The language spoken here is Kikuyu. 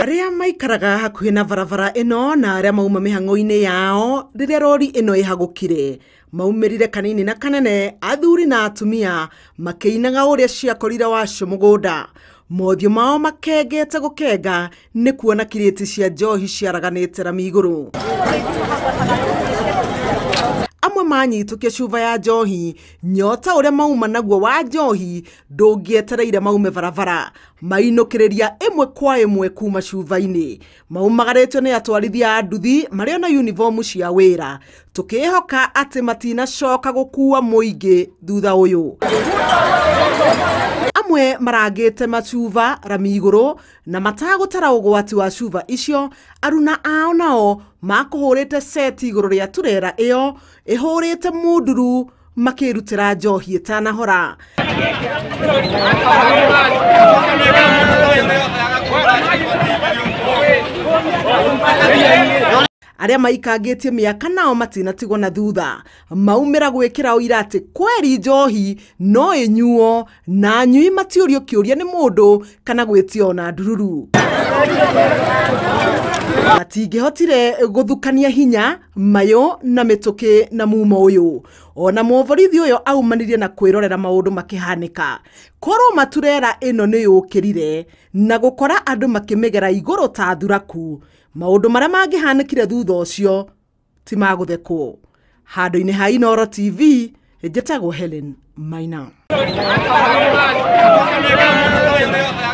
Arĩa maikaraga hakuhĩ na barabara ĩno na arĩa mauma mĩhang'o-inĩ yao rĩrĩa rori ĩno ĩhagũkire maumĩrire kanini na kanene, athuri na atumia makĩinaga ũrĩa ciakorire wacio mũgũnda. Mothiũ mao makengete gũkenga nĩ kuona kirĩti cia njohi ciaraganĩte rami igũrũ. Amwe manyitũkia cuba ya njohi, nyota ũrĩa mauma naguo wa njohi ndũngĩetereire maume barabara, mainũkĩrĩria ĩmwe kwa ĩmwe kuma cuba-inĩ. Maumagarĩtio nĩ atwarithia a nduthi marĩ na uniformu cia wĩra, tũkĩhoka atĩ matinacoka gũkua mũingĩ thutha ũyũ. Amwe marangĩte macuba rami igũrũ na matagũtara ũgwati wa cuba icio, aruna ao nao makũhũrĩte seti igũrũ rĩa turera ĩyo ĩhũrĩte munduru makĩrutĩra njohi ĩtanahora. Arĩa maikangĩtie mĩaka nao matinatigwo na thutha, maumĩra gwĩkĩra ũira atĩ kweri njohi no ĩnyuo na anyui matiũrio kĩũria nĩ mũndũ kana gwĩtio ona ndururu. Matingĩhotire gũthukania hinya mayũ na mĩtũkĩ na mumo ũyũ. Ona mũborithi ũyũ aumanirie na kwĩrorera maũndũ makĩhanĩka. Korwo maturera ĩno nĩ yũkĩrire na gũkora andũ makĩmĩgera igũrũ ta thuraku, maũndũ marĩa mangĩhanĩkire thutha ũcio ti ma gũthekwo. Handũ-inĩ ha Inooro TV, njĩtagwo Helen Maina.